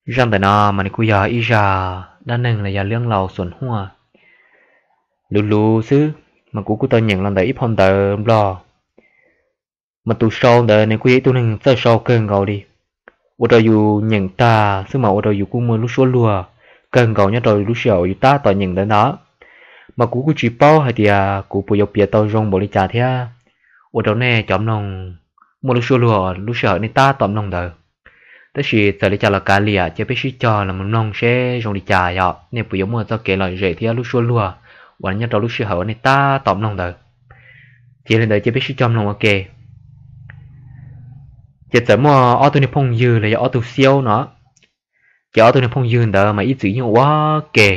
Zaj ntawm no mas nws kuj yog ib zaj dab neeg los yog lub laus xuam huaj luv luv xwb, mas kuv kuj tau nyeem los ntawm ib phau ntawv Nplog. Mas tus sau ntawd nws kuj yog ib tug neeg txawj sau kawg nkaus li, ua rau yus nyeem tag xwb mas ua rau yus kuj muaj lub suab luag kawg nkaus nyob rau lub sij hawm uas yus tab tom nyeem ntawd ntag. Mas kuv kuj tsis paub hais tias kuv puas yuav piav tau zoo npaum li cas thiab ua rau nej cov mloog muaj lub suab luag lub sij hawm nej tab tom mloog ntawd. Tab sis txawm li cas los kav liam, cia peb sib cog los mloog seb zoo li cas, yog nej puas yuav muaj txoj kev lom zem thiab lub suab luag uas nyob rau lub sij hawm uas nej tab tom mloog ntawd. Ces li ntawd cia peb sib cog mloog ua ke. Ces txawm muaj ob tug niag phooj ywg los yog ob tug xiaub no. Ces ob tug niag phooj ywg ntawd mas ib txwm yeej ua ke,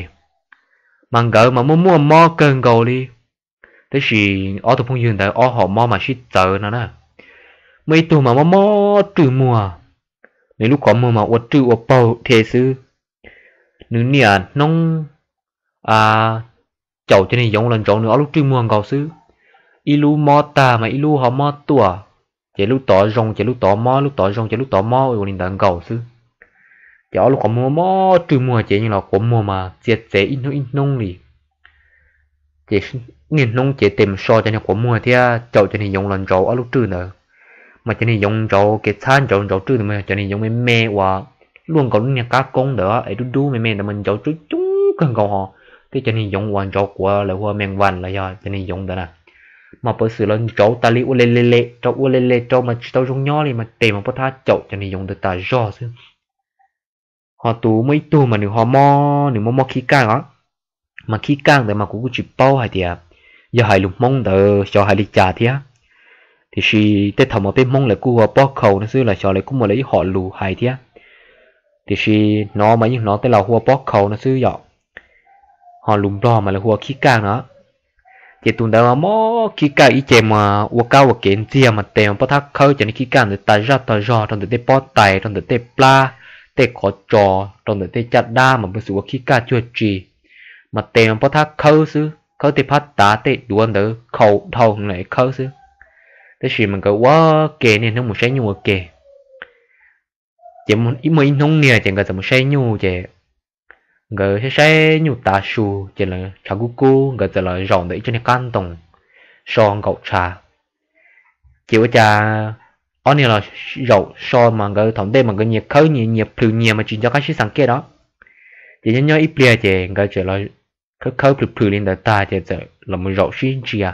mas nkawd mas muaj muaj mob kawg nkaus li. Tab sis ob tug phooj ywg ntawd ob hom mob mas sib txawv no na. Muaj ib tug mas mob mob rwj muag, nws lub qhov muag mas ua rwj ua paug dhia xwb. Nws niaj hnub caum cov niag yoov los ntsauv nws ob lub rwj muag nkaus xwb. Ib lub mob tag mas ib lub ho mob tuaj, ces lub tod zoo ces lub tod mob, lub tod zoo ces lub tod mob, ua li ntawd nkaus xwb. Ces ob lub qhov muag mob rwj muag ces yeej los quav muag mas txia txev ib hnub ib hnub li. Ces niaj hnub ces tes mus so cov niag quav muag thiab caum cov niag yoov los ntsauv ob lub rwj ntawd. Mas cov niag yoov ntsauv kev txhab ntsauv ntsauv rwj ntawd mas cov niag yoov me me uas luaj nkaus lub niag qab koob ntawd es dub dub me me ntawd mas ntsauv coob coob kawg nkaus ho. Thiab cov niag yoov uas ntsauv quav lawv hu ua mees vas los yog cov niag yoov ntawd na, mas pev xwm los ntsauv tas li ua le le le rau ua le le rau mas tsis tau zoo nyob li, mas tes mas pob thab caum cov niag yoov ntawd tas zog xwb. Ho tus muaj ib tug mas nws ho mob, nws mob mob khib kaj os. Mas khib kaj ntawd mas kuv kuj tsis paub hais tias yog hais lus Hmoob ntawd xyov hais li cas thiab. Tiam sis tej thaum mas peb Hmoob lawv kuj hu ua pob khau no xwb los xyov lawv kuj muaj lawv ib hom lus hais thiab. Tiam sis hnov mas yeej hnov tej laus hu ua pob khau no xwb yom. Ho lus Nplog mas lawv hu ua khib kaj no. Ces tus ntawd mas mob khib kaj ib ce mas ua kab ua kev ntxiag mas tes mas pob thab khawb cov niag khib kaj ntawd tas zaj tas zog rau ntawm tej pob tais, rau ntawm tej plab, tej qhov tsos, rau ntawm tej caj dab mas pev xwm ua khib kaj cuag tsi. Mas tes mas pob thab khawb xwb, khawb tej phab tav tej duav ntawd khau dhau heev lawm khawb xwb. Tab sis mas nkawd ua ke niaj hnub mus saib nyuj ua ke. Ces muaj ib hnub niag ces nkawd txawm mus saib nyuj ces nkawd saib saib nyuj tav su ces lawv tshav kub kub, nkawd txawm los zaum ntawm ib tsob niag qab ntoo so nkaum tshav. Ces ua cas ob niag los zaum so mas nkawd thaum ntej mas nkawd nyias khawb nyias, nyias plhws nyias mas tsis nco qab sib xav kiag no. Ces nyob nyob ib pliag ces nkawd txawm los khawb khawb plhws plhws li ntawd tag ces txawm los mus zaum sib ntsia.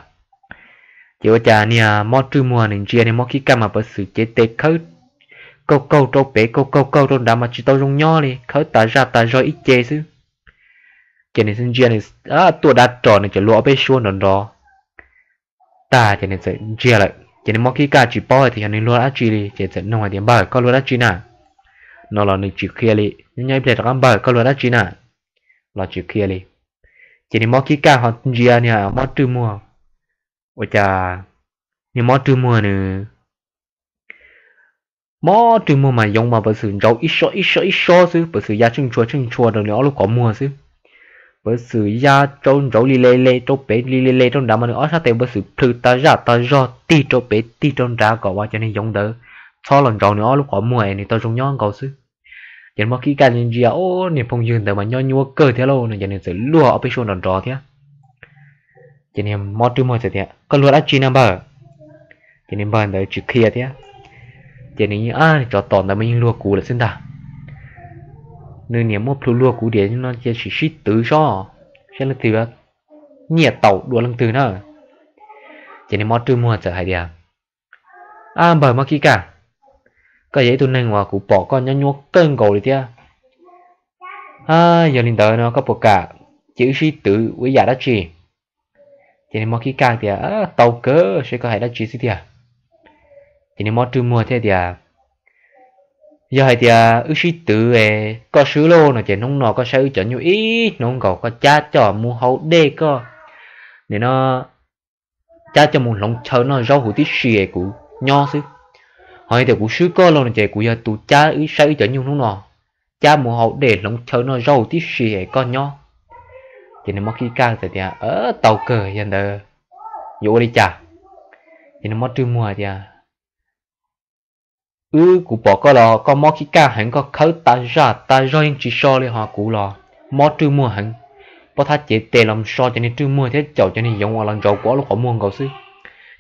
Ces ua cas niag mob rwj muag nws ntsia niag mob khib kaj mas pev xwm cev tes khawb kaug kaug rau pem kaug kaug kaug rau nrad mas tsis tau zoo nyob li, khawb tas zaj tas zog ib ce xwb. Ces nws ntsia nws tuaj dab ros nws txawm luag ob peb suab nrov nrov tag ces nws txawm ntsiag lawm. Ces niag mob khib kaj tsis paub hais tias yog nws luag dab tsi li ces txawm nug hais tias npawg koj luag dab tsi na? No los nws tsis qhia li, nyob nyob ib pliag rov qab npawg koj luag dab tsi na? Los tsis qhia li. Ces niag mob khib kaj ho ntsia niag mob rwj muag. Ua cas niag mob rwj muag nws, mob rwj muag mas yoov mas pev xwm ntsauv ib sob ib sob ib sob xwb, pev xwm ya tsheej tshua tsheej tshua rau nws ob lub qhov muag xwb. Pev xwm ya rau ntsauv li le le rau pem li le le rau nrad mas nws ob sab tes pev xwm plhws tas zaj tas zog tig rau pem tig rau nrad kom uas cov niag yoov ntawd txhob los ntsauv nws ob lub qhov muag es nws tau zoo nyob nkaus xwb. Ces mob khib kaj ntsia, o, niag phooj ywg ntawd mas nyob nyuaj kawg thiab lauj no ces nws txawm luag ob peb suab nrov nrov thiab. Ces niag mob rwj muag txawm tias koj luag dab tsi na npawg? Ces niag npawg ntawd tsis qhia thiab. Ces nws yeej, tsov tom ntawd mas yeej luag kuv lawm xwb ntag. Nws niam muab plhu luag kuv diam no cia sim sib twv sob, saib leej twg nyiaj taus dua leej twg na. Ces niag mob rwj muag txawm hais tias, ab npawg mob khib kaj, koj yog ib tug neeg uas kuv pom koj nyob nyuaj kawg nkaus li thiab. Yog li ntawd no koj puas kam cia wb sib twv ua ib yam dab tsi? Ces niag mob khib kaj tias tau kawg, saib koj hais dab tsi xwb tiag. Ces niag mob rwj muag thiaj tias, yog hais tias wb sib twv es koj swb lauj no ces hnub no koj saib wb cov nyuj ib hnub nkaus koj cab coj mus haus dej koj, nim no cab coj mus hloov chaw noj zaub huv tib si es kuv nyob xwb. Ho yog tias kuv swb koj lauj no ces kuv yog tus cab wb saib wb cov nyuj hnub no, cab mus haus dej hloov chaw noj zaub huv tib si es koj nyob. Ces niag mob khib kaj txawm tias tau kawg, yog ntawd yuav ua li cas? Ces niag mob rwj muag tias Wb, kuv pom koj los koj mob khib kaj heev, koj khawb tas zaj tas zog yeej tsis so li, ho kuv los mob rwj muag heev. Pob thab cev tes los so cov niag rwj muag thiab caum cov niag yoov uas los ntsauv kuv ob lub qhov muag nkaus xwb.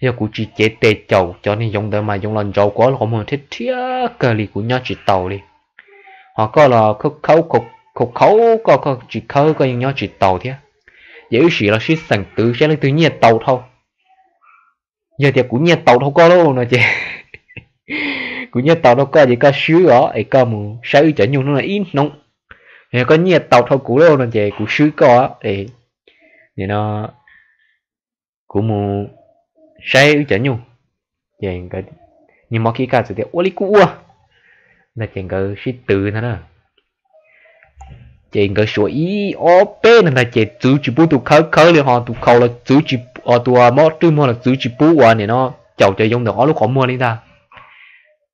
Yog kuv tsis cev tes caum cov niag yoov ntawd mas yoov los ntsauv kuv ob lub qhov muag thiab thiab kawg li, kuv nyob tsis taus li. Ho koj los khawb khawb, khaus khaus koj, koj tsis khawb koj yeej nyob tsis taus thiab. Ces wb sim los sib xeem twv saib leej twg nyiaj tau dhau. Yog tias kuv nyiaj tau dhau koj lauj no ces kuv nyiaj tau dhau koj ces koj swb os, es koj mus saib wb cov nyuj hnub no ib hnub. Yog koj nyiaj tau dhau kuv lauj no ces kuv swb koj, no kuv mus saib wb cov nyuj. Ces niag mob khib kaj txawm tias ua li kuj ua ntag, ces nkawd sib twv ntag na. Ces nkawd suav ib ob peb ntag ntag ces txwv tsis pub tus khawb khawb li, ho tus khaus los txwv tsis, tus mob rwj muag los txwv tsis pub uas nim no caum cov yoov ntawm ob lub qhov muag li ntag.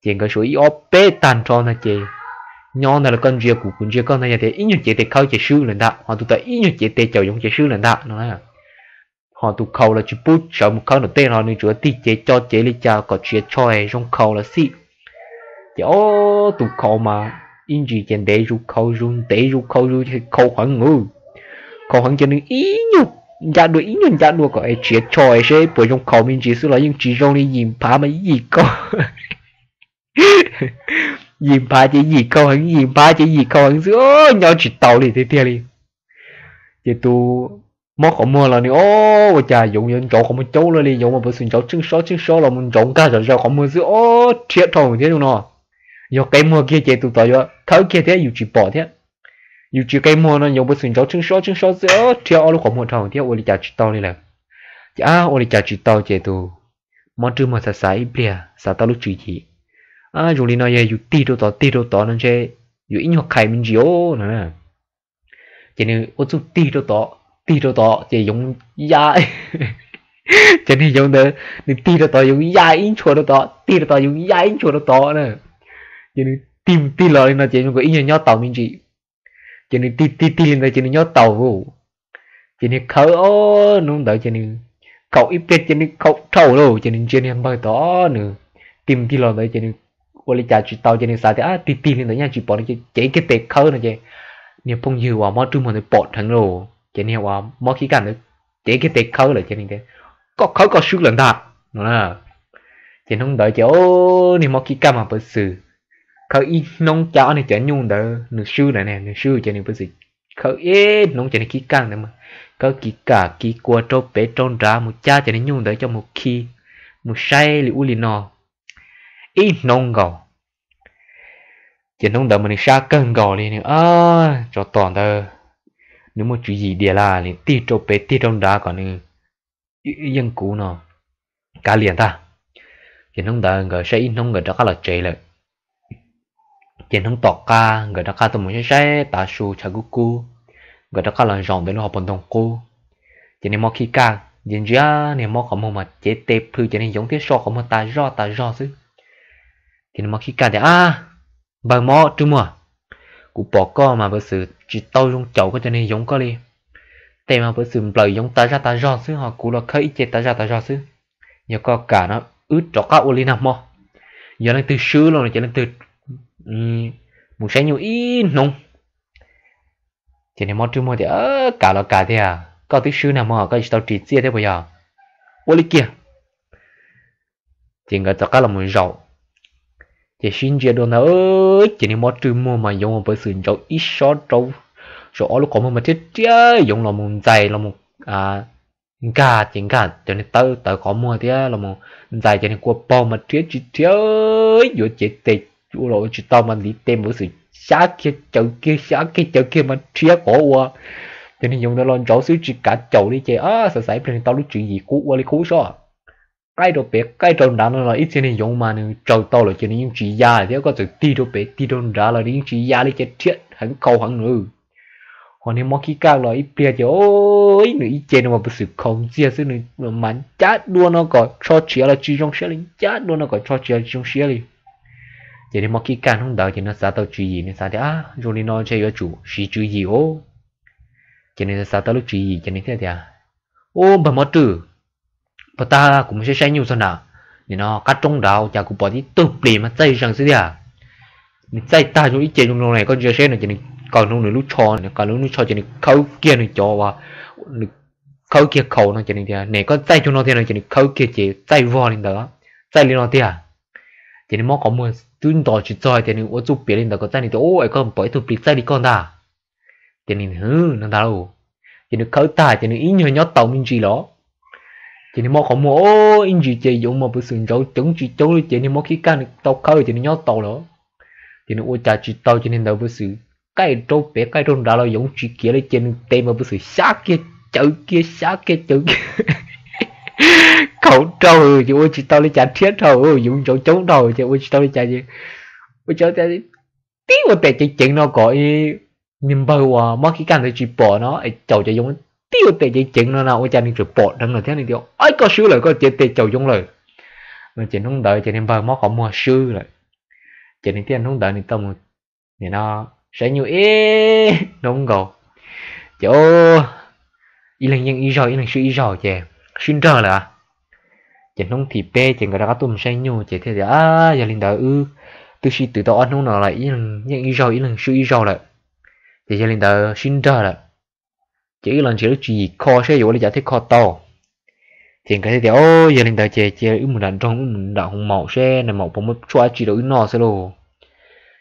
Ces nkawd suav ib ob peb tag nrho ntag ces nyob ntag los koj ntsia kuv, kuv ntsia koj ntag, yog tias ib nyuag cev tes khawb ces swb lawm ntag, ho tus tod ib nyuag cev tes caum yoov ces swb lawm ntag no. Ho tus khaus los tsis pub sawv mus khawb nram tej, ho nws tsuas tig cev co cev li cas kom tsis tsho zoo khaus los xij. Ces ob tus khaus mas ib ntsis ces ntev zus khaus zus, ntev zus khaus zus, khaus heev, khaus heev ces nws ib nyuag ncaj dua ib nyuag ncaj dua kom es tsis tsho es seb puas zoo khaus me ntsis xwb los yeej tsis zoo li, yim phav mas yim khaus, yim phav ces yim khaus heev, yim phav ces yim khaus heev xwb, nyob tsis taus li tiag tiag li. Ces tus mob qhov muag los nws, o, ua cas yoov yuav ntsauv qhov muag caub lawm li, yoov mas puv xwm ntsauv tsheej sob tsheej sob los mus ntsauv nkag zom zaws qhov muag xwb, o, rhiab dhau thiab no. Yog qe muag kiag ces tus tod yuav khawb kiag thiab yus tsis pom thiab. Yus tsis qe muag no yoov puv xwm ntsauv tsheej sob tsheej sob xwb, rhiab ob lub qhov muag dhau thiab ua li cas tsis tau li lawm. Ces ab, ua li cas tsis tau ces tus mob rwj muag xav xav ib pliag xav tau lub tswv yim. Ab, zoo li no yog yus tig rau tod tig rau tod no ntshe yuav ib nyuag qhais me ntsis os no. Ces nws ua txuj tig rau tod, tig rau tod ces yoov ya, ces nws yoov ntawd nws tig rau tod yoov ya ib ntshua rau tod, tig rau tod yoov ya ib ntshua rau tod na. Ces nws tig mus tig los li no ces zoo nkaus ib nyuag nyob taus me ntsis. Ces nws tig tig tig li ntawd ces nws nyob taus. Ces nws khawb, o, hnub ntawd ces nws khaus ib pliag ces nws khaus dhau lawm ces nws ntsia niag npawg tod nws tig mus tig los ntawd ces nws ua li cas tsis tau ces nws xav tias tig tig li ntawd nyaj tsis pom no ces cev kiag tes khawb no ces niag phooj ywg uas mob rwj muag ntawd pom dheev lawm ces niag uas mob khib kaj ntawd cev kiag tes khawb lawm ces nws tias koj khawb koj swb lawm ntag no. Ces hnub ntawd ces niag mob khib kaj mas puv xwm khawb ib hnub cab ob niag cov nyuj ntawd nws swb na, nws swb ces nws puv xwm khawb ib hnub cov niag khib kaj ntawd mas khawb kiv kam kiv kua rau pem rau nrad mus cab cov niag nyuj ntawd coj mus khi, mus saib li ub li no ib hnub nkaus. Ces hnub ntawd mas nws sab kawg nkaus li, nws, tsov tom ntawd nws muaj tswv yim dias lawm, nws tig rau pem tig rau nrad kom nws yeej kuv no kav liam ntag. Ces hnub ntawd nkawd saib ib hnub nkawd rov qab los tsev lawm. Ces hnub tom qab nkawd rov qab tuaj mus saib saib tav su tshav kub kub, nkawd rov qab los zaum ntawm lub hauv paus ntoo qub. Ces niag mob khib kaj ntsia ntsia niag mob qhov muag mas cev tes plhws ces niag yoov thiab so qhov muag tas zoj tas zog xwb. Ces niag mob khib kaj tias, ab, npawg mob rwj muag, kuv pom koj mas puv xwm tsis tau zoo caum koj cov niag yoov koj li. Tej mas puv xwm nplawm yoov tas zaj tas zog xwb, ho kuv los khawb ib ce tas zaj tas zog xwb. Yog koj kam no wb rov qab ua li nag hmo, yog leej twg swb los no ces leej twg mus saib nyuj ib hnub. Ces niag mob rwj muag tias, kam los kam tiag, koj twb swb nag hmo koj tsis tau ris txiaj thiab puas yog? Ua li kiag. Ces nkawd rov qab los mus zaum. Ces sib ntsia dua ntawd ces niag mob rwj muag mas yoov mas puv xwm ntsauv ib sob rau saum ob lub qhov muag mas rhiab rhiab yoov los mus ntxais los mus nkag ces nkag cov niag tawv tawv qhov muag thiab los mus ntxais cov niag kua paug mas rhiab tsis rhiab, yuav cev tes ua los ua tsis tau mas ntiv tes mas puv xwm xyab kiag caws kiag xyab kiag caws kiag mas rhiab qhov uas cov niag yoov ntawd los ntsauv xwb tsis kav caum li. Ces xav xav ib pliag nws tau lub tswv yim qub ua li qub sob, qaij rau pem qaij rau nrad no los ib txhia niag yoov mas nws tsaws tau lawm ces nws yeej tsis ya thiab, koj txawm tig rau pem tig rau nrad los nws yeej tsis ya li ces rhiab heev khaus heev lawm. Ho niag mob khib kaj los ib pliag ces nws ib ce no mas puv xwm khaus ntxiag xwb, nws mas ncab dua no kom tsho tshiav los tsis zoo siab li, ncab dua no kom tsho tshiav los tsis zoo siab li. Ces niag mob khib kaj hnub ntawd ces nws xav tau tswv yim, nws xav tias, zoo li no ntshe yuav tsum siv tswv yim os. Ces nws xav tau lub tswv yim ces nws thiaj tias, ub, npawg mob rwj, puag ta kuv mus saib saib nyuj txog nram nim no qab roob nrad ua cas kuv pom tib tug plis mas txaij zees xwb tiag. Nws txaij tag zoo ib ce zoo zoo ne, koj ntsia seb no. Ces nws kaw hlo nws lub tsho, nws kaw hlo lub tsho ces nws khawb kiag nws cov uas, nws khawb kiag khaus no ces nws tias, nim koj txaij cuag no tiag no ces nws khawb kiag ces txaij vog li ntawd, txaij li no tiag. Ces nws mob qhov muag twb ntos tsis txog tias nws ua txuj piam li ntawd kom txaij, nws tias, ub, es koj pom ib tug plis txaij li koj ntag. Ces nws hwv no ntag lauj. Ces nws khawb tag ces nws ib nyuag nyob tau me ntsis los, ces nws mob qhov muag ib ntsis ces yoov mas pw xwm ntsauv ceev tsis coob li ces nws mob khib kaj nws tau khawb ces nws nyob tau lawm. Ces nws ua cas tsis tau ces niag ntawd pw xwm qaij rau pem qaij rau nrad los yoov tsis kiav li ces nws tes mas pw xwm xyab kiag cawv kiag xyab kiag cawv kiag khaus rau ces ua tsis tau li cas thiab dhau, yoov ntsauv coob dhau ces ua tsis tau li cas ces ua cas tib ua tes ceev ceev no kom niag npawg uas mob khib kaj ntawd tsis pom no es caum cov yoov, tib ua tes ceev ceev no na ua cas nws tseem pom dheev lawm thiab nws tias, ib, koj swb lawm, koj cev tes caum yoov lawm no. Ces hnub ntawd ces niag npawg mob qhov muag swb lawm. Ces nws thiaj hnub ntawd nws tau mus, nim no, saib nyuj ib hnub nkaus. Ces ib leeg yeej ib zaug, ib leeg swb ib zaug ces swb nrawg lawm. Ces hnub thib peb ces nkawd rov qab tuaj mus saib nyuj ces thiaj tias, yog li ntawd wb twb sib twv tau ob hnub no lawm, yeej ib zaug ib leeg swb ib zaug lawm, ces yog li ntawd sib nrawg lawm, ces wb los nrhiav lub tswv yim kho seb yuav ua li cas thiaj kho tau. Ces nkawd thiaj tias, o, yog li ntawd ces cia wb mus nram nroog, wb mus nram hoov maum seb nais maum puas muab tshuaj dab tsi rau wb noj xwb lauj.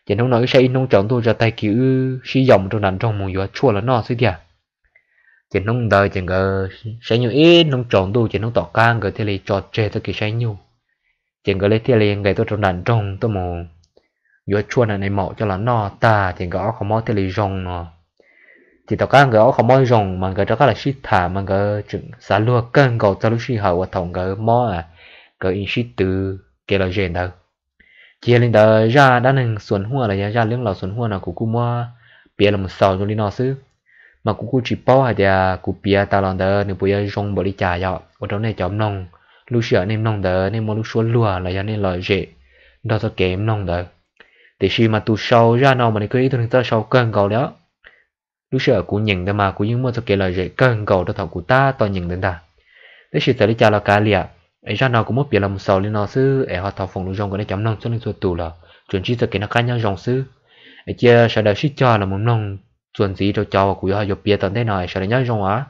Ces hnub no wb saib ib hnub tsaus ntuj tso, tag kis wb sib yaum mus rau nram nroog mus yuav tshuaj los noj xwb tiag. Ces hnub ntawd ces nkawd saib nyuj ib hnub tsaus ntuj ces hnub tom qab nkawd thiaj li tso tseg txoj kev saib nyuj. Ces nkawd li thiaj li nqes tuaj rau nram nroog tuaj mus yuav tshuaj nram nais maum coj los noj tag ces nkawd ob qho mob thiaj li zoo no. Ces tom qab nkawd ob qho mob zoo mas nkawd rov qab los sib tham mas nkawd tseem xav luag kawg nkaus txog lub sij hawm uas thaum nkawd mob, nkawd sib twv kev lom zem ntawd. Ces yog li ntawd zaj dab neeg xuas huaj los yog zaj leeb laus xuas huaj no kuv kuj muab piav los xaus zoo li no xwb. Mas kuv kuj tsis paub hais tias kuv piav tas los ntawd nws puas yuav zoo npaum li cas, yog ua rau nej cov mloog lub sij hawm nej mloog ntawd nej muaj lub suab luag los yog nej lom zem nrog txoj kev mloog ntawd. Tiam sis mas tus sau zaj no mas nws kuj yog ib tug neeg txawj sau kawg nkaus li os. Lub sij hawm kuv nyeem ntawd mas kuv yeej muaj txoj kev lom zem kawg nkaus rau thaum kuv tab tom nyeem ntawd ntag. Tab sis txawm li cas los kav liam, es zaj no kuv muab piav los xaus li no xwb es ho thov foom lus zoo kom nej cov mloog txhua leej txhua tus los tsuas ntsib txoj kev noj qab nyob zoo xwb. Es cia sawv daws sib cog los mus mloog txuas ntxiv rau cov uas kuv yuav ho yuav piav tom ntej no es sawv daws nyob zoo os.